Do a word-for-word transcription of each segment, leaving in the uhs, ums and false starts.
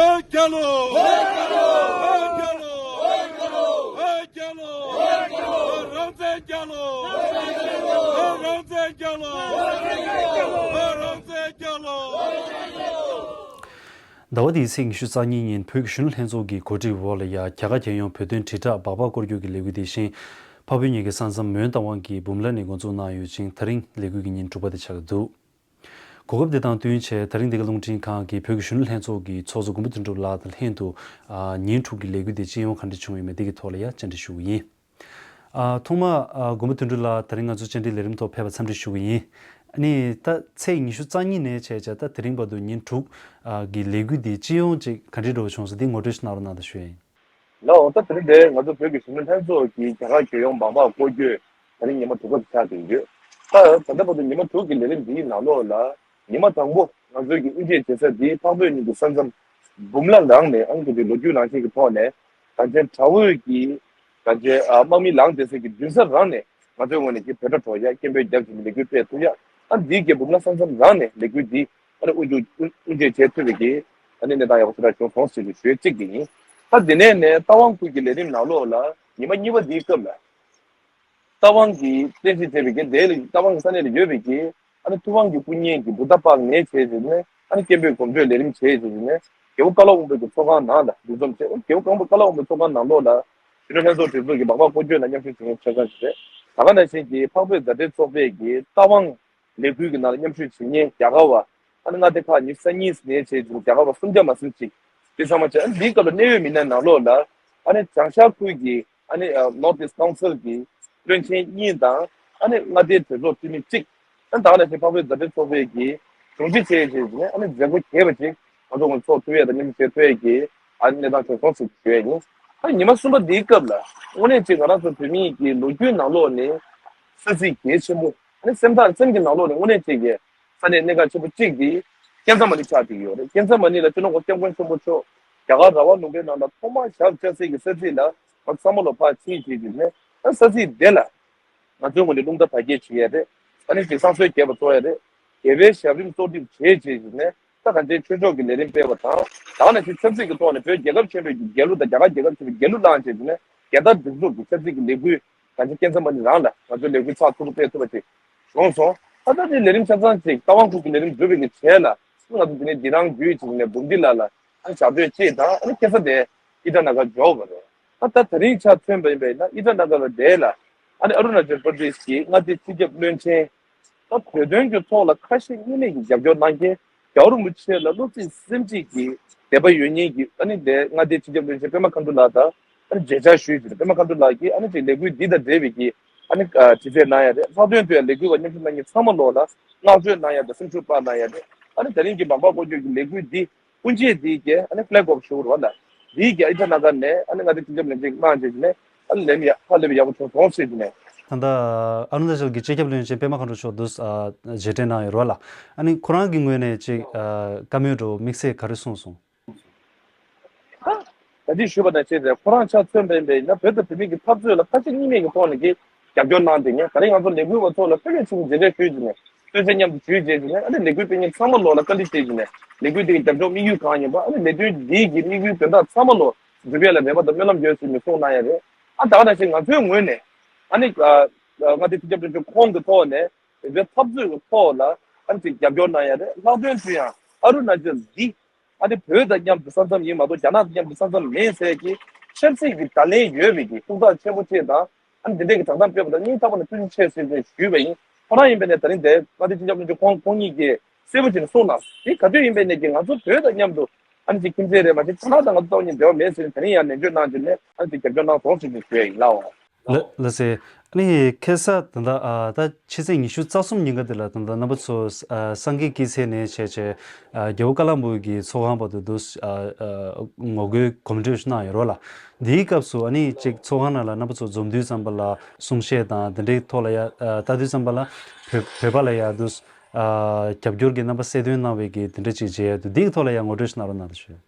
རྒྱལ་ལོ། རྒྱལ་ལོ། རྒྱལ་ལོ། རང་བཙན་རྒྱལ་ལོ། རང་བཙན་རྒྱལ་ལོ། རང་བཙན་རྒྱལ་ལོ། ཟླ་བ་འདིའི་ཚེས་ཉི་ཤུ་རྩ་གཉིས་ཉིན་བོད་ཀྱི་གཞོན་ནུ་ལྷན་ཚོགས་ཀྱི་གོ་སྒྲིག་འོག་ལ་ཡ་རྒྱ་གར་རྒྱལ་ཡོངས་བོད་དོན་དྲིལ་བསྒྲགས་སྦག་སྦག་སྐོར་སྐྱོད་ཀྱི་ལས་འགུལ་དེ་བཞིན་འཕགས་བོད་གཉིས་ཀྱི་ས་མཚམས་མོན་རྟ་དབང་གི་འབུམ་ལ་ནས་འགོ་འཛུགས་གནང་ཡོད་ཅིང་། ད་རིང་ལས་འགུལ་གྱི་ཉིན་དྲུག་པ་དེ་ཆགས་ཀྱི་འདུག་གོ་སྐབས་དེ་དང་བསྟུན་བྱས་ད་རིང་འདི་ག་རླུང་འཕྲིན་ཁང་གིས་བོད་ཀྱི་གཞོན་ནུ་ལྷན་ཚོགས་ཀྱི་ཚོགས་གཙོ་མགོན་པོ་དོན་གྲུབ་ལགས་དང་ལྷན་དུ་ཨ་ཉིན་དྲུག་གི་ལས་འགུལ་དེ་སྤྱི་ཡོངས་ག་འདྲ་བྱུང་ཡོད་མེད་འདི་གི་ཐོག་ལ་ཡང་བཅར་འདྲི་ཞུ་གི་ཡིན། ཨ་ཐོག་མར་ཨ་མགོན་པོ་དོན་གྲུབ་ལགས་ད་རིང་ང་ཚོ་བཅར་འདྲིའི་ལས་རིམ་ཐོག་ཕེབས་པར་འཚམས་འདྲི་ཞུ་གི་ཡིན། ཨ་ནི་ད་ཚེས་ཉི་ཤུ་རྩ་གཉིས་ནས་བྱས་བྱས་ད་དེ་རིང་བར་དུ་ཉིན་དྲུག་ཨ་གི་ལས་འགུལ་འདི་སྤྱི་ཡོངས་ཅིག་ག་འདྲའི་འགྲོ་བྱུང་སོང་འདི་ངོ་སྤྲོད་ཞིག་གནང་རོགས་གནང་དང་ཞུ་ཡ་ཡིན། ལགས་འོང་། ད་དེ་རིང་འདིར་ང་ཚོ་བོད་ཀྱི་གཞོན་ནུ་ལྷན་ཚོགས་ཀྱིས་རྒྱ་གར་རྒྱལ་ཡོངས་སྦག་སྦག་སྐོར་སྐྱོད་ད་རིང་ཉི་མ་དྲུག་པ་ཆགས་ཀྱི་ཡོད། ད་ད་ལྟ་བར་དུ་ཉི་མ་དྲུག་གི་ལས་རིམ་འདིའི་ནང་ལོགས་ལ་ཉི་མ་དང་པོ་ང་ཚོའི་གི་དབུ་འབྱེད་བྱེད་ས་འདི་འཕགས་བོད་གཉིས་ཀྱི་ས་མཚམས་འབུམ་ལ་ལངས་ནས་ཨང་ཀི་དེ་ལོ་རྒྱུས་ནང་བཞིན་གྱི་ཐོག་ནས་གངས་ཅན་བྲག་འོད་ཀྱི་གངས་ཅན་ཨ་དམག་མི་ལངས་བསྡད་ས་གི་མདུན་ས་རང་ནས་ང་ཚོའི་ངོས་ནས་ཀྱི་བོད་ཁྲ་སྒྲོག་ཡ་སྐད་འབོད་རྒྱབ་བྱས་ནས་ལས་འགུལ་སྤེལ་ཐུབ་ཡ། ཨ་འདིའི་གི་འབུམ་ལ་ས་མཚམས་རང་ནས་ལས་འགུལ་འདི་ཨ་ནི་དབུ་འཇུག་དབུ་འབྱེད་བྱེད་ཐུབ་པའི་གི་ཨ་ནི་གནས་སྟངས་ཡག་པོ་ཞེ་དྲག་བྱུང་སོང་ཟེར་གྱི་ཞུ་ཡ་གཅིག་དེ་ཡིན། ད་དེ་ནས་ནས་རྟ་དབང་ཁུལ་གྱི་ལས་རིམ་ནང་ལོགས་ལ་ཉི་མ་གཉིས་པ་འདིའི་སྐབས་ལ། རྟ་དབང་གི་རྟེན་གཞི་བྱས་པའི་གི་དེ་ལ་རྟ་དབང་གི་ས་གནས་ལ་ཡོད་པའི་གི་ཨ་ནི་ཐུབ་དབང་གི་སྐུ་བརྙན་གྱི་བུ་ད་པག་ནས་བྱས་བྱས་ནས་ཨ་ནི་སྐད་འབོད་གོམ་བགྲོད་ལས་རིམ་བྱས་བྱས་ནས་རྒྱལ་པོ་ཀ་ལ་དབང་པོ་གི་ཚོགས་ཁང་ནང་ལ་འདུ་འཛོམས་བྱས། རྒྱལ་པོ་ཀ་ལ་དབང་པོའི་ཚོགས་ཁང་ནང་ལོགས་ལ་གཞོན་ནུ་ལྷན་ཚོགས་གྲོས་ཚོགས་ཀྱི་སྦག་སྦག་སྐོར་སྐྱོད་ལ་མཉམ་ཞུགས་བྱེད་མཁན་ཆ་ཚང་ཞིག་རེད། ད་ག་ནང་བཞིན་གྱི་འཕགས་བོད་མཛའ་འབྲེལ་ཚོགས་པས་ཀྱི་རྟ་དབང་ལས་འགུལ་གྱི་ནང་ལ་མཉམ་ཞུགས་བྱེད་མཁན་རྒྱ་གར་བ་ཨ་ནི་མངའ་སྡེ་ཁག་ཉི་ཤུ་རྩ་གཉིས་ནས་བྱས་ཀྱི་རྒྱ་གར་བ་སུམ་བརྒྱ་མ་ཟིན་ཅིག་དེ་ཚང་མ་བྱས། ཨ་ནི་འདིའི་སྐབས་ལ་གནད་ཡོད་མི་སྣའི་ནང་ལོགས་ལ་ཨ་ནི་བྱང་ཤར་ཁུལ་གྱི་ཨ་ནི་North East Council་གྱི་བློན་ཆེན་གཉིས་དང་ཨ་ནི་མངའ་སྡེའི་གྲོས་ཚོགས་འཐུས་མི་གཅིག་ཨ་ནི་ད་ག་ནང་བཞིན་འཕགས་བོད་མཛའ་འབྲེལ་ཚོགས་པའི་གི་དྲུང་ཆེ་བྱས་བྱས་ནས་ཨ་ནི་མཛད་སྒོ་རྒྱས་པ་ཅིག་ང་ཚོ་ངོས་ཚོགས་ཐུབ་ཡས་དང་མཉམ་ཞུགས་བྱེད་ཐུབ་ཡས་ཀྱི་ཨ་ནི་གནས་སྟངས་བྱུང་སོང་ཟེར་ཞུ་ཡས་ཡིན། ཨ་ནི་ཉི་མ་གསུམ་པ་འདིའི་སྐབས་ལ་དངོས་གནས་ཅིག་ང་རང་ཚོ་བོད་མིའི་གི་ལོ་རྒྱུས་ནང་ལོགས་ནས་ས་ཚིགས་གལ་ཆེན་པོ་ཨ་ནི་སེམས་ཐག་སེམས་ཀྱི་ནང་ལོགས་ནས་དངོས་གནས་ཅིག་གི་ས་གནས་གནད་འགག་ཆེན་པོ་གཅིག་འདི་ཀན་ཚ་མ་ཎི་ཆགས་བསྡད་ཡོད་རེད། ཀན་ཚ་མ་ཎི་ལ་སྤྱི་ནོར་༸གོང་ས་༸སྐྱབས་མགོན་ཆེན་པོ་མཆོག་རྒྱ་གར་ར་བ་ལུང་པའི་ནང་ལ་ཐོག་མར་ཞབས་བཅགས་སའི་གི་ས་ཚིགས་ལ་ང་ཚང་མ་ལོ་ཕར་ཕྱིན་བྱས་བྱས་ནས་ཨ་ས་ཚིགས་དེ་ལ་ང་ཚོའི་ངོས་ནས་རླུང་རྟ་དར་རྒྱས་བྱེད་ཡས་རེད། ཨ་ནི་དེང་སང་སྲོལ་རྒྱས་པ་བཟོ་ཡས་རེད། རྒྱལ་བའི་ཞབས་རིམ་གཙོ་སྒྲུབ་བྱས་བྱས་བྱས་ནས་ད་ག་འདྲའི་ཆོས་ཕྱོགས་ཀྱི་ལས་རིམ་སྤེལ་བ་དང་ད་ག་ནང་བཞིན་ཆབ་སྲིད་ཀྱི་ཐོག་ནས་བོད་རྒྱལ་ཁབ་ཆེན་པོའི་གི་རྒྱལ་གླུ་དང་རྒྱ་གར་རྒྱལ་ཁབ་ཆེན་པོའི་རྒྱལ་གླུ་བླངས་བྱས་བྱས་ནས་རྒྱལ་དར་སྒྲེང་འཛུགས་ཀྱི་ཆབ་སྲིད་ཀྱི་ལས་འགུལ་གང་ཅི་ཀན་ཚ་མ་ཎི་རང་ལ་ང་ཚོའི་ལས་འགུལ་ཚགས་ཚུད་པོ་སྤེལ་ཐུབ་པ་ཅིག་བྱུང་སོང་། ད་ལྟ་དེ་ལས་རིམ་ཆ་ཚང་ཅིག་རྟ་དབང་ཁུལ་གྱི་ལས་རིམ་གྲུབ་པའི་གི་རྗེས་ལ་ང་ཚོ་འདི་ནས་འདི་རང་བརྒྱུད་ཅིག་ནས་འབུམ་སྡེ་ལ་ལ་ཨ་ཞབས་བརྟན་ཅིག་དང་ཨ་ནི་ཁ་སང་དེ་ཨི་ཊ་ན་གར་འབྱོར་བ་རེད། ཨ་ད་དེ་རིང་ཆ་མཚོན་པ་ཡིན་པས་ན་ཨི་ཊ་ན་གར་ལ་དེ་ལ་ཨ་ནི་ཨ་རུ་ན་ཅལ་པར་དེཤ་གི་མངའ་སྡེ་སྤྱི་ཁྱབ་བློན་ཆེན། ད་བོད་དོན་གྱི་ཐོག་ལ་ཁ་ཞེ་གཉིས་མེད་ཀྱི་རྒྱབ་སྐྱོར་གནང་མཁན་རྒྱལ་བ་རིན་པོ་ཆེ་ལ་བློ་གཅིག་སེམས་གཅིག་གི་དད་པ་ཡོད་མཁན་གྱི་ཨ་ནི་དེ་མངའ་སྡེའི་སྤྱི་ཁྱབ་བློན་ཆེན་པད་མ་མཁའ་འགྲོ་ལགས་དང་ཨ་ནི་མཇལ་བཅར་ཞུས་ཟིན། པད་མ་མཁའ་འགྲོ་ལགས་ཀྱིས་ཨ་ནི་ཅིག་ལས་འགུལ་འདི་དང་འབྲེལ་བའི་གི་ཨ་ནི་དྲི་རྩད་གནང་ཡ་རེད། ལྷག་དོན་དུ་ཡང་ལས་འགུལ་བ་མཉམ་ཞུགས་གནང་མཁན་ཚང་མ་ལོག་ལ་བསྔགས་བརྗོད་གནང་ཡ་དང་སེམས་ཤུགས་སྤར་གནང་ཡ་རེད། ཨ་ནི་དེ་རིང་གི་སྦག་སྦག་སྐོར་སྐྱོད་ཀྱི་ལས་འགུལ་འདི་དབུ་འབྱེད་འདིའི་གི་ཨ་ནི་ཕི་ལེག་ཨོཕ་ཞུ་རུ་བ་ལ་འདིའི་གི་ཨི་ཊ་ན་གར་ནས་ཨ་ནི་མངའ་སྡེ་སྤྱི་ཁྱབ་བློན་ཆེན་གནང་བྱས་ནས་ཨ་ནི་ལེམ་ཡ་ཧ་ལས་པའི་ཡག་པོ་བྱུང་སོང་ཟེར་གྱི་ནས། ད་ལྟ་ཨ་རུ་ན་ཅལ་གྱི་སྤྱི་ཁྱབ་བློན་ཆེན་པད་མ་མཁའ་འགྲོ་མཆོག་འདུག་ཨ་མཇལ་འཕྲད་གནང་ཡོད་རེད་བ་ལ། ཨ་ནི་ཁོ་རང་གི་ངོས་ནས་ཅིག་ཨ་བཀའ་མོལ་འདྲ་དམིགས་བསལ་ག་རེ་གསུངས་སོང་། ད་ཅིག་ཞུས་པ་དང་ཆེད་དུ་ཁོ་རང་ཆ་མཚོན་པ་ཡིན་པས་ན་བོད་དང་བོད་མི་གི་འཐབ་རྩོད་ལ་ཁ་ཞེ་གཉིས་མེད་ཀྱི་ཐོག་ནས་ཀྱི་རྒྱབ་སྐྱོར་གནང་བསྡད་མཁན། ད་རེས་ང་ཚོ་ལས་འགུལ་བ་ཚོ་ལ་ཕེབས་ཕེབས་ཆེན་མོ་མཇལ་འཕྲད་ཞུས་བྱས་ནས་གསོལ་ཇ་མཉམ་དུ་ཞུས་བྱས་བྱས་ནས་ཨ་ནི་ལས་འགུལ་སྤེལ་མཁན་ཚང་མ་ལོག་ལ་བཀའ་འདྲི་བྱས་བྱས་ནས་ལས་འགུལ་འདི་གི་རྒྱབ་སྐྱོར་དམིགས་ཡུལ་གང་ཡིན་པ་ཨ་ནི་ལས་དོན་འདི་གི་དམིགས་ཡུལ་དོན་དག་ཚང་མ་ལོག་འགྲུབ་ཡས་ལ་རེ་བ་དང་སྨོན་ལམ་ཡོད་ཟེར་ནས་གསུངས་གནང་ཡ་རེད། ཨ་ད་ག་ནང་བཞིན་ང་ཚོའི་ངོས་ནས་ཨ་ནི་ཨ་ཨ་མངའ་སྡེ་སྤྱི་ཁྱབ་བློན་ཆེན་ཁོང་གི་ཐོག་ནས་བོད་པའི་འཐབ་རྩོད་ཀྱི་ཐོག་ལ་ཨ་ནི་ཅིག་རྒྱབ་སྐྱོར་གནང་ཡ་རེད། ལྷག་དོན་དུ་ཡང་ཨ་རུ་ན་ཅལ་འདི་ཨ་ནི་བོད་དང་མཉམ་དུ་ས་མཚམས་ཡིན་མ་གཏོགས་རྒྱ་ནག་དང་མཉམ་དུ་ས་མཚམས་མེད་ཟེར་གྱི་ཆབ་སྲིད་ཀྱི་བརྡ་ལན་ཡོད་པའི་གི་ཐུགས་ཐག་ཆེན་པོ་བཅད་དང་ཨ་ནི་འདི་འདྲའི་གི་བྱ་སྟངས་སྤེལ་བ་དང་སྙིང་ཐག་པ་ནས་བཀའ་དྲིན་ཆེ་ཟེར་ནས་ཞུས་པ་ཡིན། ཁོ་རང་ཡིན་པ་ནས་ད་རིང་འདིར་མངའ་སྡེ་སྤྱི་ཁྱབ་བློན་ཆེན་ཁོང་ཁོང་ཉིད་ཀྱིས་གསལ་པོ་བྱས་ནས་གསུངས་གནང་། དེ་ག་དུས་ཡིན་པ་ནས་ཀྱི་ང་ཚོ་བོད་དང་མཉམ་དུ་ཨ་ནི་ཅིག་ཁྱིམ་མཚེས་རེད་མ་གཏོགས་རྒྱ་ནག་དང་ང་ཚོ་ཏོག་ནས་འབྲེལ་བ་མེད་ཟེར་ནས་ད་རིང་ཡང་ནན་བརྗོད་གནང་བྱས་ནས་ཨ་ནི་ཅིག་རྒྱབ་སྐྱོར་གནང་སོང་ཟེར་ནས་ཞུ་ཡ་ཡིན་ལགས། ལགས་ལགས་སེ། ཨ་ནི་ཁ་སང་ད་ལྟ་ཨ་ད་ཕྱི་ཚེས་ཉི་ཤུ་རྩ་གསུམ་ཉིན་ཀ་འདི་ལ་ད་ལྟ་རྣམ་པ་ཚོ་ཨ་སངས་རྒྱས་སྐྱེད་ཚལ་ནས་བྱས་བྱས་ཨ་རྒྱལ་པོ་ཀ་ལ་སྨུག་གི་ཚོགས་ཁང་བར་དུ་འདུག་ཨ་ཨ་ངོ་རྒོལ་གོམ་བགྲོད་ཞིག་གནང་ཡོད་རེད་བ་ལ། འདིའི་སྐབས་སུ་ཨ་ནི་ཅིག་ཚོགས་ཁང་ནང་ལ་རྣམ་པ་ཚོ་འཛོམས་དུས་ཙམ་པ་ལ་གསུང་བཤད་དང་དེ་འདྲའི་ཐོག་ལ་ཡ་ཨ་ལྟ་དུས་ཙམ་པ་ལ་བོད་བོད་པ་ལ་ཡ་འདུག་ཨ་རྒྱབ་སྐྱོར་གྱི་རྣམ་པ་གསལ་སྟོན་གནང་བའི་གི་དེ་འདྲ་ཅིག་མཇལ་ཡ་འདུག་འདིའི་ཐོག་ལ་ཡ་ངོ་སྤྲོད་ཞིག་གནང་རོགས་གནང་དང་ཞུ།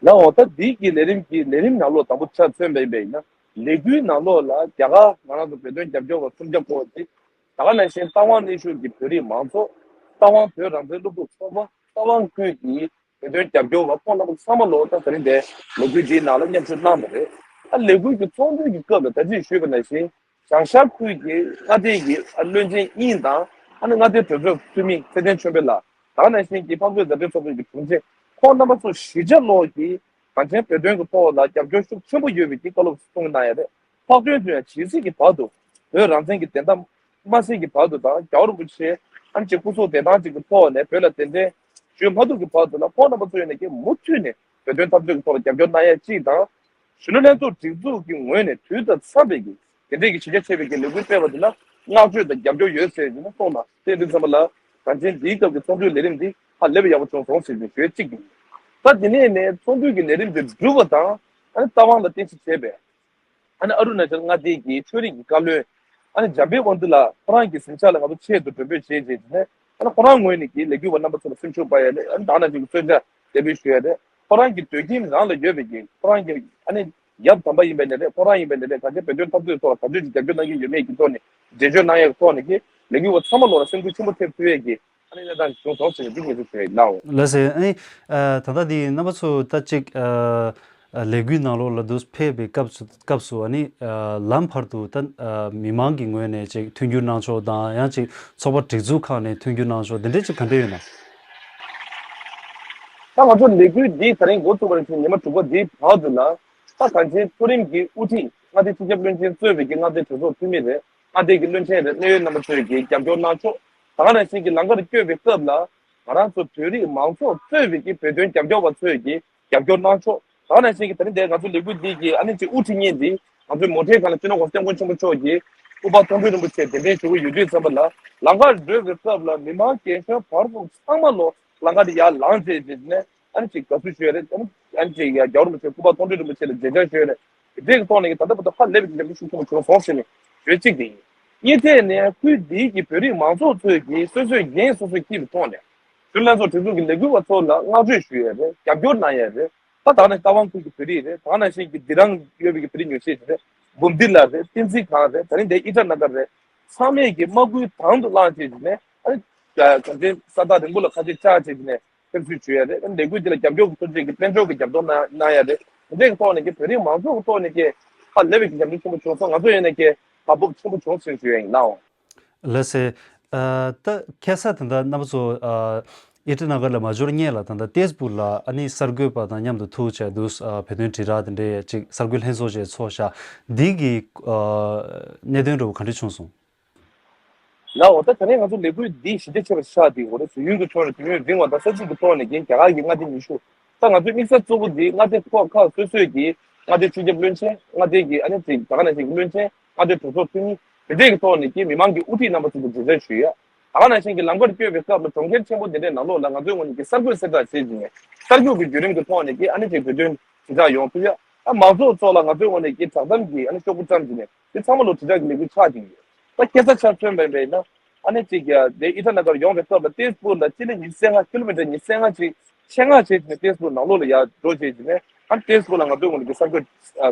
ལགས་འོང་། ད་འདི་གི་ལས་རིམ་གྱི་ལས་རིམ་ནང་ལོགས་དང་པོ་ཆ་མཚོན་པ་ཡིན་པ་ཡིན་ན་ལས་འགུལ་ནང་ལོགས་ལ་རྒྱ་གར་ང་རང་ཚོ་བོད་དོན་རྒྱབ་སྐྱོར་བ་སུམ་བརྒྱ་སྐོར་ཅིག་ད་ག་ནང་བཞིན་རྟ་དབང་གནས་བཞུགས་ཀྱི་བོད་རིགས་མང་ཚོགས་རྟ་དབང་བོད་རང་བཙན་སློབ་ཕྲུག་ཚོགས་པ་རྟ་དབང་ཁུལ་གྱི་ བོད་དོན་རྒྱབ་སྐྱོར་བ་ཁོང་རྣམ་པ་ཚང་མ་ལོ་ད་ད་རིང་འདིར་ལས་འགུལ་འདིའི་ནང་ལ་མཉམ་ཞུགས་གནང་བ་རེད། ཨ་ལས་འགུལ་གྱི་ཚོགས་འདུ་གི་སྐབས་ལ་ད་ཅི་ཞུས་པ་ནང་བཞིན་བྱང་ཤར་ཁུལ་གྱི་མངའ་སྡེ་གི་ཨ་བློན་ཆེན་དབྱིངས་དང་ཨ་ནི་མངའ་སྡེའི་གྲོས་ཚོགས་འཐུས་མི་ཚེ་བརྟན་ཆོས་འཕེལ་ལགས། ད་ག་ནང་བཞིན་གྱི་འཕགས་བོད་མཛའ་འབྲེལ་ཚོགས་པའི་གི་དྲུང་ཆེ། ཁོང་རྣམ་པ་ཚོ་གཞིས་ཆགས་ལོགས་ཀྱི་གངས་ཅན་བོད་དོན་གྱི་ཐོག་ལ་རྒྱབ་སྐྱོར་ཤུགས་ཆེན་པོ་ཡོད་པའི་གི་བཀའ་སློབ་གསུང་གནང་ཡ་རེད། ལྷག་དོན་དུ་ཡང་ཇི་སྲིད་ཀྱི་བར་དུ་བོད་རང་བཙན་གྱི་བདེན་མཐའ་མ་གསལ་གྱི་བར་དུ་དང་རྒྱལ་བ་རིན་པོ་ཆེ་ཨ་ནི་ཅིག་སྐུ་སྲོག་བདེ་ཐང་ཅིག་གི་ཐོག་ནས་བོད་ལ་གདན་འདྲེན་ཞུས་མ་ཐུབ་ཀྱི་བར་དུ་ལ་ཁོང་རྣམ་པ་ཚོ་ཡིན་ན་ཀྱི་མུ་མཐུད་ནས་བོད་དོན་འཐབ་རྩོད་ཀྱི་ཐོག་ལ་རྒྱབ་སྐྱོར་གནང་ཡ་གཅིག་དང་། གཞོན་ནུ་ལྷན་ཚོགས་སྒྲིག་འཛུགས་ཀྱི་ངོས་ནས་དུས་དང་འཚམས་པའི་གི་དེ་འདྲའི་གི་གཞི་རྒྱ་ཆེ་བའི་གི་ལས་འགུལ་སྤེལ་བ་དེ་ལ་བསྔགས་བརྗོད་དང་རྒྱབ་སྐྱོར་ཡོད་ཟེར་ནས་གསུངས་ལ་དེ་དུས་ཙམ་པ་ལ་གངས་ཅན་འདིའི་སྐབས་ཀྱི་ཚོགས་འདུའི་ལས་རིམ་འདི་ཧ་ལས་པའི་ཡག་པོ་བྱུང་སོང་ཟེར་ནས་ཞུ་ཡ་གཅིག་ཡིན། ད་དེ་ནས་ནས་ཚོགས་འདུའི་གི་ལས་རིམ་དེ་གྲུབ་པ་དང་ཨ་ནི་རྟ་དབང་ལ་རྟེན་གཞི་བྱས་པའི་ཨ་ནི་ཨ་རུ་ན་ཅལ་མངའ་སྡེའི་གི་ཆོས་རིག་གི་བཀའ་བློན་ཨ་ནི་འཇམ་དཔལ་དབང་འདུས་ལགས་ཁོ་རང་གི་གཟིམ་ཤག་ལ་ང་ཚོ་ཆེད་དུ་མགྲོན་འབོད་བྱས་རྗེས་དེ་ནས་ཨ་ནི་ཁོ་རང་ངོས་ནས་གི་ལས་འགུལ་བ་རྣམ་པ་ཚོ་ལ་སེམས་ཤུགས་སྤར་ཡ་ལས་ཨ་ནི་ད་ནང་བཞིན་གི་གསོལ་ཇ་འདེགས་འབུལ་ཞུ་ཡ་རེད། ཁོ་རང་གི་འདོད་ཁྱིམ་རང་ལ་ཡོད་པའི་གི་ཁོ་རང་གི་ཨ་ནི་ཡབ་དམ་པ་ཡིན་པའི་ནས་རེད། ཁོ་རང་ཡིན་པའི་ནས་རེད། ག་ཚད་བོད་དོན་འཐབ་རྩོད་ཐོག་ག་ཚོད་ཅིག་རྒྱབ་སྐྱོར་གནང་གི་ཡོད་མེད་ཀྱི་ཐོག་ནས་འགྲེལ་བརྗོད་གནང་ཡ་གི་ཐོག་ནས་གི་ལས་འགུལ་བ་ཚང་མ་ལོག་ལ་སེམས་འགུལ་ཆེན་པོ་ཐེབས་ཐུབ་ཡས་ཀྱི་ཨ་ནི་གནས་སྟངས་བྱུང་སོང་ཟེར་ནས་འདི་ངེས་ཤེས་ཞུ་ཡ་ཡིན་ནའོ། ལགས་སེ། ཨ་ནི་ཨ་ད་ལྟ་འདི་རྣམ་པ་ཚོ་ད་ཅིག་ཨ་ཨ་ལས་འགུལ་ནང་ལོགས་ལ་འདུག་ཕེབས་པའི་སྐབས་སུ་སྐབས་སུ་ཨ་ནི་ཨ་ལམ་བར་དུ་ད་ཨ་མི་མང་གི་ངོས་ནས་ཅིག་མཐུན་འགྱུར་གནང་ཕྱོགས་དང་ཡང་ཅིག་ཚོགས་པ་སྒྲིག་འཛུགས་ཁག་ནས་མཐུན་འགྱུར་གནང་ཕྱོགས་འདི་འདྲ་ཅིག་ག་འདྲ་ཡོད་ན། ད་ང་ཚོ་ལས་འགུལ་འདི་ད་རིང་འགོ་བཙུགས་པ་ནས་བཟུང་ཉི་མ་དྲུག་པ་འདིའི་བར་དུ་ལ་ད་གངས་ཅན་མཐོ་རིམ་གྱི་དབུ་ཁྲིད་མངའ་སྡེ་སྤྱི་ཁྱབ་བློན་ཆེན་གཙོས་པའི་གི་མངའ་སྡེའི་གྲོས་ཚོགས་འཐུས་མི་རེད། མངའ་སྡེ་གི་བློན་ཆེན་རེད། གནད་ཡོད་རྣམ་པ་ཚོས་ཀྱི་རྒྱབ་སྐྱོར་གནང་ཕྱོགས། ད་ག་ནང་བཞིན་གྱི་ལམ་ཁར་བསྐྱོད་པའི་སྐབས་ལ་ང་རང་ཚོ་བོད་རིགས་མང་ཚོགས་གཙོས་པའི་གི་བོད་དོན་རྒྱབ་སྐྱོར་བ་ཚོས་ཀྱི་རྒྱབ་སྐྱོར་གནང་ཕྱོགས། ད་ག་ནང་བཞིན་གྱི་ད་རིང་འདིར་ང་ཚོ་ལས་འགུལ་འདི་གི་ཨ་ནི་ཅིག་དབུ་ཁྲིད་མཁན་འདི་ང་ཚོའི་མོ་ཊའི་སྒང་ལ་སྤྱི་ནོར་༸གོང་ས་༸སྐྱབས་མགོན་ཆེན་པོ་མཆོག་གིས་སྐུ་པར་མཐོང་གྲོལ་རིན་པོ་ཆེ་གདན་འདྲེན་ཞུ་གི་ཡོད་དུས་ཙམ་པ་ལ་ལམ་ཁར་བགྲོད་པའི་སྐབས་ལ་མི་མང་རྒན་གཞོན་བར་གསུམ་ཚང་མ་ལོ་ལམ་ཁ་འདི་ཡར་ལངས་བྱས་རྗེས་ནས་ཨ་ནི་ཅིག་དགའ་བསུ་ཞུ་ཡ་རེད། ཨ་ནི་ཨ་ནི་ཅིག་ཡ་རྒྱལ་བ་རིན་པོ་ཆེ་སྐུ་པར་མཐོང་གྲོལ་རིན་པོ་ཆེ་ལ་མཇལ་བཅར་ཞུ་ཡ་རེད། དེ་འདྲའི་ཐོག་ནས་ད་ལྟ་བར་དུ་ཧ་ལས་པའི་རྒྱབ་སྐྱོར་ཤུགས་ཆེན་པོ་བྱུང་སོང་ཟེར་ནས་ཞུ་ཡ་གཅིག་དེ་ཡིན། གཉིས་ཐད་ནས་ཁུལ་འདིའི་གི་བོད་རིགས་མང་ཚོགས་ཚོས་ཀྱིས་སོ་སོས་འགན་སོ་སོས་འཁྱེར་བའི་ཐོག་ནས་གཞོན་ལྷན་ཚོགས་སྒྲིག་འཛུགས་ཀྱི་ལས་འགུལ་བ་ཚོ་ལ་བསྔགས་བརྗོད་ཞུ་ཡ་རེད། རྒྱབ་སྐྱོར་གནང་ཡ་རེད། ད་ད་ནི་རྟ་དབང་ཁུལ་གྱི་བོད་རིགས་རེད། ད་ནང་བཞིན་གྱི་འདི་རང་ཡོད་པའི་གི་བོད་རིགས་ཉུང་ཤས་ཤིག་རེད། འབུམ་སྡེ་ལ་རེད། བསྟན་འཛིན་སྒང་རེད། ད་རིང་འདི་ཨི་ཊ་ན་གར་རེད། ཚང་མས་ཀྱི་དམག་ཁུལ་དང་དུ་བླངས་བྱས་ཀྱི་ནས་ཨ་ནི་ག་ཚོད་ས་ཐག་རིང་པོ་ལ་ཁ་ཆེ་བཅག་བྱས་ཀྱི་ནས་ཕེབས་བསུ་ཞུ་ཡ་རེད། ཨ་ནི་ལས་འགུལ་འདི་ལ་རྒྱབ་སྐྱོར་གྱི་ཐུགས་རྗེ་གི་དཔལ་འབྱོར་གྱི་རྒྱབ་སྐྱོར་གནང་གནང་ཡ་རེད། འདི་འདྲའི་གི་ཐོག་ནས་ཀྱི་བོད་རིགས་མང་ཚོགས་ཀྱི་ཐོག་ནས་ཀྱི་ཧ་ལས་པའི་གི་རྒྱབ་སྐྱོར་ཆེན་པོ་བྱུང་སོང་། ང་ཚོ་ཡིན་ན་ཀྱི་དགའ་སྤོབས་ཆེན་པོ་བྱུང་ཟེར་ཞུ་ཡ་ཡིན་ནའོ། ལགས་སེ། ཨ་ད་ཁ་སང་ད་ལྟ་རྣམ་པ་ཚོ་ཨ་ཨི་ཊ་ན་གར་ལ་མ་འབྱོར་སྔོན་ལ་ད་ལྟ་ཏེས་པུར་ལ་ཨ་ནི་གསར་འགོད་པ་དང་མཉམ་དུ་ཐུག་བྱས་འདུག་ཨ་བོད་དོན་དྲིལ་བསྒྲགས་དེ་འདྲའི་ཅིག་གསར་འགོད་ལྷན་ཚོགས་ཅིག་ཚོགས་བཞག་འདི་གི་ཨ་གནད་དོན་འདྲ་བོ་ག་འདྲ་བྱུང་སོང་། ལའོ། ད་ད་རེས་ང་ཚོ་ལས་འགུལ་འདི་གཞི་རྒྱ་ཆེ་བ་ཆགས་འདི་འོ་རེད། དུས་ཡུན་གྱི་ཐོག་ནས་དུས་ཡུན་རིང་བ་དང་ས་ཚིགས་ཀྱི་ཐོག་ནས་ཀྱང་རྒྱ་གར་གྱི་མངའ་སྡེ་ཉི་ཤུ། ད་ང་ཚོའི་དམིགས་ས་གཙོ་བོ་འདི་མངའ་སྡེ་ཁག་ཁག་སོ་སོའི་གི་མངའ་སྡེ་སྤྱི་ཁྱབ་བློན་ཆེན། མངའ་སྡེ་གི་ཨ་ནི་ཅིག་ད་ག་ནང་བཞིན་གྱི་བློན་ཆེན། མངའ་སྡེ་གྲོས་ཚོགས་འཐུས་མི། དེ་འདྲའི་གི་ཐོག་ནས་ཀྱི་མི་མང་གི་དབུ་ཁྲིད་རྣམ་པ་ཚོ་དང་མཇལ་འཕྲད་ཞུ་ཡ། ད་ག་ནང་བཞིན་གྱི་ལམ་ཁར་བསྐྱོད་པའི་སྐབས་ལ་གྲོང་ཁྱེར་ཆེན་པོ་འདི་འདྲའི་ནང་ལོགས་ལ་ང་ཚོའི་ངོས་ནས་ཀྱི་གསར་འགོད་གསལ་བསྒྲགས་བྱེད་ཀྱི་ཡིན། གསར་འགོད་ཀྱི་བརྒྱུད་རིམ་གྱི་ཐོག་ནས་ཀྱི་ཨ་ནི་ཅིག་བོད་དོན་དྲིལ་བསྒྲགས་ཡོང་ཐུབ་ཡ། ཨ་མང་ཚོགས་ཚོ་ལ་ང་ཚོའི་ངོས་ནས་ཀྱི་བསྒྲགས་གཏམ་གྱི་ཨ་ནི་ཤོག་བུ་བཀྲམ་གྱི་ནས་དེ་ཚང་མ་ལོ་དྲིལ་བསྒྲགས་ཀྱི་ལས་འགུལ་ཆགས་ཀྱི་ཡོད། ད་སྐད་ཆ་ཆ་མཚོན་པ་ཡིན་ན། ཨ་ནི་ཅིག་ཡ་དེ་ཨི་ཊ་ན་གར་ཡོང་བའི་སྐབས་ལ་ཏེས་པུར་ལ་སྤྱི་ལེ་ཉི་ཤུ་རྩ་ལྔ། ཀི་ལོ་མི་ཊར་ཉི་ཤུ་རྩ་ལྔ་ཅིག་ཆེད་མངགས་བྱས་ནས་ཏེས་པུར་ནང་ལོགས་ལ་ཡར་འགྲོ་བྱས་ཀྱི་ནས་ཨ་ཏེས་པུར་ལ་ང་ཚོའི་ངོས་ནས་ཀྱི་གསར་འགོད་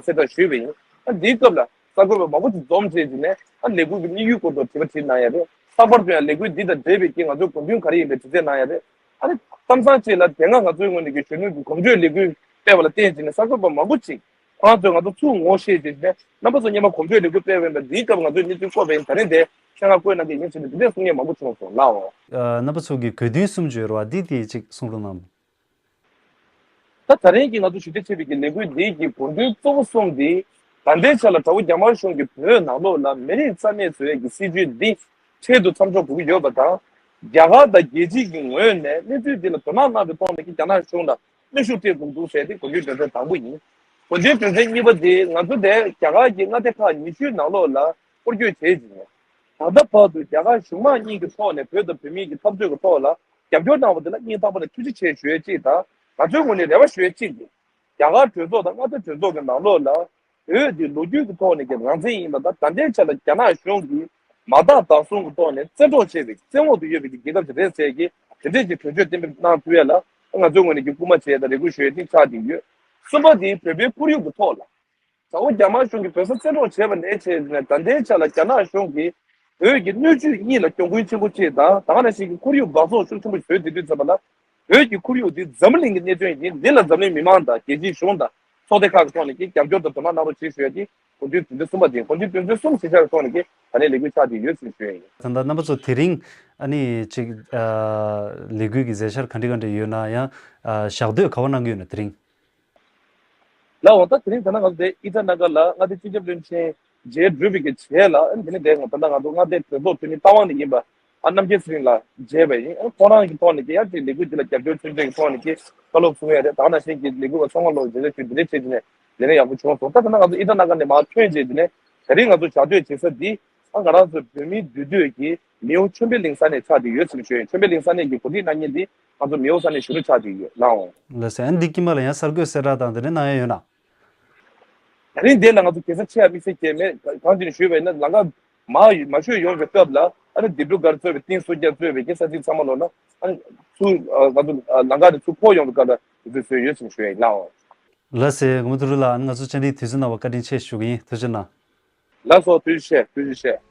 གསལ་བསྒྲགས་ཞུས་པ་ཡིན། ཨ་འདིའི་སྐབས་ལ་གསར་འགོད་པ་མང་པོ་ཅིག་འཛོམས་བྱས་ཀྱི་ནས་ཨ་ལས་འགུལ་གྱི་དམིགས་ཡུལ་སྐོར་དུ་དྲི་བ་དྲིས་གནང་ཡ་རེད། ལྷག་པར་དུ་ཡང་ལས་འགུལ་འདི་དང་འབྲེལ་བའི་ཀྱི་ང་ཚོའི་དགོས་འདུན་ག་རེ་ཡིན་པའི་དྲི་རྩད་གནང་ཡ་རེད། ཨ་ནི་གཏམ་བཟང་ཅིག་ལ་དེ་སྔ་ང་ཚོའི་ངོས་ནས་ཀྱི་གཞོན་ནུ་གི་གོམ་བགྲོད་ལས་འགུལ་སྤེལ་བ་ལ་བརྟེན་བྱས་ནས་གསར་འགོད་པ་མང་པོ་ཅིག་ཁོང་ཚོས་ང་ཚོ་ཚུར་ངོ་ཤེས་བྱས་ནས་རྣམ་པ་ཚོ་སྔོན་མ་གོམ་བགྲོད་ལས་འགུལ་སྤེལ་བ་ཡིན་པ་འདིའི་སྐབས་ང་ཚོས་གནས་ཚུལ་བཀོད་པ་ཡིན། ད་རེས་འདིར་ཆེད་མངགས་བཀོད་གནང་མཁན་ཡིན་ཟེར་ནས་འདི་འདྲའི་གསུང་མཁན་མང་པོ་བྱུང་སོང་ལགས། ཨ་རྣམ་པ་ཚོ་གི་དགོས་འདུན་གསུམ་བརྗོད་རོགས། འདི་དེ་གཅིག་གསུང་རོགས་གནང་། ད་ད་རེས་ཀྱི་ང་ཚོ་ཞུ་གཏུག་བྱེད་པའི་གི་ལས་འགུལ་འདིའི་གི་དགོས་འདུན་གཙོ་བོ་གསུམ་འདི། ད་ལྟའི་ཆ་ལ་དགྲ་བོ་རྒྱ་དམར་གཞུང་གིས་བོད་ནང་ལོགས་ལ་མི་རིགས་རྩ་མེད་བཟོ་ཡས་ཀྱི་སྲིད་ཇུས་འདི་འཕྲལ་དུ་མཚམས་འཇོག་དགོས་ཀྱི་ཡོད་པ་དང་། རྒྱ་གར་དང་རྒྱལ་སྤྱི་གི་ངོས་ནས་གནས་ཚུལ་འདི་ལ་དོ་སྣང་གནང་བའི་ཐོག་ནས་ཀྱི་རྒྱ་ནག་གཞུང་ལ་གནོན་ཤུགས་སྤྲད་དགོས་འདུག་ཟེར་ཏེ་དགོས་འདུན་དོན་ཚན་དང་པོ་ཡིན། དགོས་འདུན་དོན་ཚན་གཉིས་པ་དེ་ང་ཚོ་དེ་རྒྱ་གར་གྱི་མངའ་སྡེ་ཁག་ཉི་ཤུའི་ནང་ལོགས་ལ་སྐོར་སྐྱོད་བྱས་ཀྱི་ཡོད། ད་ལྟ་བར་དུ་རྒྱ་གར་གཞུང་མང་གཉིས་ཀྱི་ཐོག་ནས་བོད་དང་བོད་མིའི་གི་འཐབ་རྩོད་ཀྱི་ཐོག་ལ་རྒྱབ་སྐྱོར་གནང་བ་དེ་ལ་སྙིང་ཐག་པ་ནས་ཐུགས་རྗེ་ཆེ་ཞུ་ཡས་གཅིག་དང་། ང་ཚོའི་ངོས་ནས་རེ་བ་ཞུ་ཡས་གཅིག་དེ། རྒྱ་གར་གྲོས་ཚོགས་དང་མངའ་སྡེ་གྲོས་ཚོགས་ཀྱི་ནང་ལོགས་ལ་བོད་འདི་ལོ་རྒྱུས་ཀྱི་ཐོག་ནས་ཀྱི་རང་བཙན་ཡིན་པ་དང་། ད་ལྟའི་ཆ་ལ་རྒྱ་ནག་གཞུང་གིས་མ་དག་བདག་བཟུང་གི་ཐོག་ནས་བཙན་འཕྲོག་བྱས་པའི་བཙན་འོག་ཏུ་ཡོད་པའི་གི་རྒྱལ་ཁབ་ཅིག་རེད་ཟེར་གྱི་དེ་འདྲས་ཀྱི་གྲོས་ཆོད་གཏན་འབེབས་གནང་ཐུབ་ཡ་ལ་ང་ཚོའི་ངོས་ནས་ཀྱི་སྐུལ་མ་བྱས་དང་རེ་སྐུལ་ཞུ་ཡ་གཅིག་ཆགས་བསྡད་ཡོད། གསུམ་པ་དེ་བོད་པའི་ཁོར་ཡུག་གི་ཐོག་ལ། དགྲ་བོ་རྒྱ་དམར་གཞུང་གིས་བོད་ས་བཙན་འཕྲོག་བྱས་པ་ནས་བྱས་ནས་ད་ལྟའི་ཆ་ལ་རྒྱ་ནག་གཞུང་གིས་བོད་ཀྱི་སྣོད་བཅུད་གཉིས་ལ་གྱོང་གུན་ཆེན་པོ་བྱས་དང་། ད་ག་ནང་བཞིན་གྱི་ཁོར་ཡུག་འབག་བཙོག་ཤུགས་ཆེན་པོ་བཟོས་བསྡད་དུས་ཙམ་པ་ལ། བོད་ཀྱི་ཁོར་ཡུག་འདི་འཛམ་གླིང་གི་གནད་དོན་ཡིན། འདི་ལ་འཛམ་གླིང་མི་མང་དང་རྒྱལ་སྤྱིའི་གཞུང་དང་ཚོགས་སྡེ་ཁག་གི་ཐོག་ནས་ཀྱི་རྒྱབ་སྐྱོར་དང་དོ་སྣང་གནང་རོགས་བྱེད་ཞུ་ཡ་དེ་དགོངས་དོན་དོན་ཚན་གསུམ་པ་དེ་ཡིན། དགོངས་དོན་དོན་ཚན་གསུམ་ཞིག་ཆགས་པའི་ཐོག་ནས་ཀྱི་ད་ནས་ལས་འགུལ་ཆགས་བསྡད་ཡོད་ཟེར་ཞུ་ཡ་ཡིན། ད་ལྟ་རྣམ་པ་ཚོ་དེ་རིང་ཨ་ནི་ཅིག་ཨ་ལས་འགུལ་གྱི་མཛད་འཆར་ག་འདྲ་ག་འདྲ་ཡོད་ན། ཡང་ཨ་ཞག་སྡོད་ག་པར་གནང་གི་ཡོད་ན། དེ་རིང་། ལགས་འོང་། ད་དེ་རིང་ད་ལྟ་ང་ཚོ་དེ་ཨི་ཊ་ན་གར་ལ་མངའ་སྡེ་སྤྱི་ཁྱབ་བློན་ཆེན་མཇལ་གྲུབ་པའི་གི་རྗེས་ལ། ཨ་ནི་དེ་ནས་དེ་ད་ལྟ་ང་ཚོ་མངའ་སྡེའི་གྲོས་ཚོགས་འཐུས་མི་རྟ་དབང་ནས་ཡིན་པ་ཨ་རྣམ་རྒྱལ་ཚེ་རིང་ལགས་མཇལ་བ་ཡིན། ཨ་ཁོང་རང་གི་ཐོག་ནས་ཀྱི་ཡང་ཅིག་ལས་འགུལ་འདི་ལ་རྒྱབ་སྐྱོར་མཚོན་བྱེད་ཀྱི་ཐོག་ནས་ཀྱི་བཀའ་སློབ་གསུང་ཡ་རེད། ད་ག་ནང་བཞིན་གྱི་ལས་འགུལ་བ་ཚང་མ་ལོ་མཇལ་འཕྲད་ཞུས་འདི་འདྲ་བྱས་ཀྱི་ནས་དེ་ནས་ཡག་པོ་བྱུང་སོང་། ད་ད་ལྟ་ང་ཚོ་ཨི་ཊ་ན་གར་ནས་མར་ཐོན་རྗེས་དེ་ནས་དེ་རིང་ང་ཚོ་ཞག་སྡོད་བྱེད་ས་འདི་ཨ་ང་རང་ཚོ་བོད་མིའི་འདུས་སྡོད་ཀྱི་མེའོ་ཆོས་འཕེལ་གླིང་ས་གནས་ཆགས་བསྡད་ཡོད་ཟེར་ཞུ་ཡ་ཡིན། ཆོས་འཕེལ་གླིང་ས་གནས་ཀྱི་གོ་སྒྲིག་གནང་མཁན་འདི་ང་ཚོ་མེའོ་ས་གནས་གཞོན་ནུ་ཆགས་བསྡད་ཡོད། ལགས་འོང་། ལགས་སོ། ཨ་ནི་འདི་དཀྱིལ་མ་ལ་ཡང་གསར་འགོད་གསལ་བསྒྲགས་དང་དེ་འདྲ་གནང་ཡ་ཡོད་ན། ད་རིང་འདི་ལ་ང་ཚོ་གེ་སར་ཆེ་ཡ་དམིགས་བསལ་གྱི་མེད། གང་ཅི་ནས་ཞུས་པ་ཡིན་ན་ལམ་ཁ་མ་མ་ཤོད་ཡོང་བའི་སྐབས་ལ་ཨ་ནི་ལྡེ་འབྲུག་སྒར་གཙོས་པའི་ཏིང་སུ་རྒྱ་གཙོས་པའི་གེ་སར་ཅིག་ཚང་མ་ལོ་ན་ཨ་ནི་ཚུར་ང་ཚོ་ལམ་ཁ་དེ་ཚུར་འཁོར་ཡོང་བའི་སྐབས་ལ་དུས་ཚོད་བཟོས་ཡོད་ཟེར་ཞུ་ཡ་ཡིན། ལགས་འོང་། ལགས་སེ། གོང་མ་ཐུ་རུ་ལགས། ང་ཚོ་བཅར་འདྲིའི་དུས་ཚོད་གནང་བར་བཀའ་དྲིན་ཆེ་ཞུ་གི་ཡིན། ཐུགས་རྗེ་གནང་། ལགས་སོ། ཐུགས་རྗེ་ཆེ། ཐུགས་རྗེ་ཆེ།